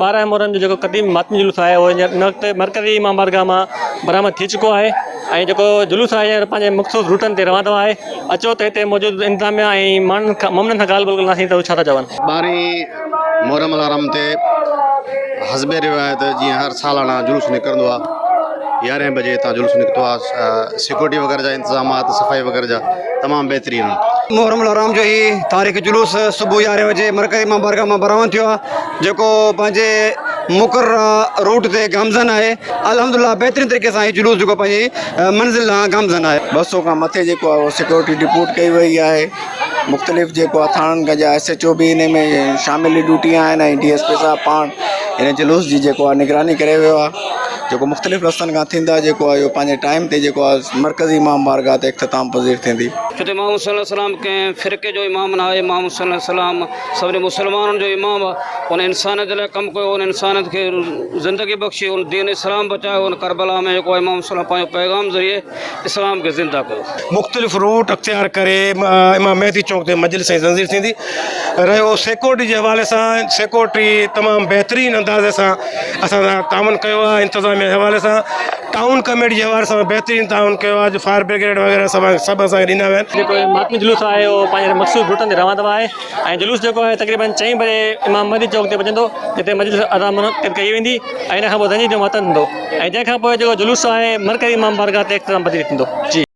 12 محرم جو جيڪو قديم ماتمي جلوس آهي اهو هينئر هن وقت مرڪزي امام بارگاهه مان برآمد ٿي چڪو آهي ۽ جيڪو جلوس آهي هينئر پنهنجي مخصوص روٽن تي روان آهي اچو ته هتي موجود انتظاميا ۽ ماڻهن کان مومنن سان ڳالهه ٻولهه ڪنداسين ته هو ڇا ٿا چون. ٻارهين محرم الحرام تي حسب روايت جيئن هر سالانه جلوس نڪرندو آهي يارهين بجي هتان جلوس نڪتو آهي سيڪيورٽي وغيره جا انتظامات صفائي وغيره جا تمام بهترين آهن. محرم الحرام جو هي تاريخي جلوس صبح يارهين بجي مرڪزي امام بارگاهه مان برآمد ٿيو آهي جيڪو پنهنجي مقرره روٽ تي گامزن آهي الحمدلله بهترين طريقي سان هي جلوس جيڪو پنهنجي منزل ڏانهن گامزن آهي. 200 کان مٿي جيڪو آهي اهو سيڪيورٽي ڊپوٽ ڪئي وئي آهي مختلف جيڪو آهي ٿاڻن کان جا ايس ايڇ او به ان ۾ شامل ڊيوٽي آهن ۽ ڊي ايس پي صاحب پاڻ ان جلوس جي جيڪو آهي نگراني ڪري ويو آهي جيڪو مختلف رستن کان ٿيندا جيڪو آهي اهو پنهنجي ٽائيم تي جيڪو آهي مرڪزي امام بارگاهه تي اختتام پذير ٿيندي. ڇو ته امام حسين عليه السلام ڪنهن فرقي جو امام نه آهي، امام حسين عليه السلام سڀني مسلمانن جو امام آهي، ان انسانيت لاء ڪم ڪيو، ان انسانيت کي زندگي بخشي، ان دين اسلام بچايو، ان ڪربلا ۾ جيڪو امام حسين عليه پنهنجو پيغام ذريعي اسلام کي زنده ڪيو. مختلف روٽ اختيار ڪري امام مهدي چونڪ تي مجلس ۽ زنجير ٿيندي رهيو سيڪورٽي جي حوالي سان سيڪورٽي تمام بهترين اندازي سان اسان سان تعاون ڪيو آهي انتظاميه جي حوالي سان ٽائون ڪميٽي جي حوالي سان بهترين تعاون ڪيو آهي جو فائر برگيڊ وغيره سڀ سڀ اسان کي ڏنا ويا آهن. جيڪو ماتمي جلوس آهي اهو پنهنجي مخصوص روٽن تي روان دوان آهي ۽ جلوس جيڪو آهي تقريبن چئين بجي امام مهدي چوڪ تي پڄندو جتي مجلس ادا منعقد ڪئي ويندي ۽ ان کان پوء زنجير جو ماتم ٿيندو ۽ جنهن کان پوء جيڪو جلوس آهي مرڪزي امام بارگاهه تي اختتام پذير ٿيندو جي.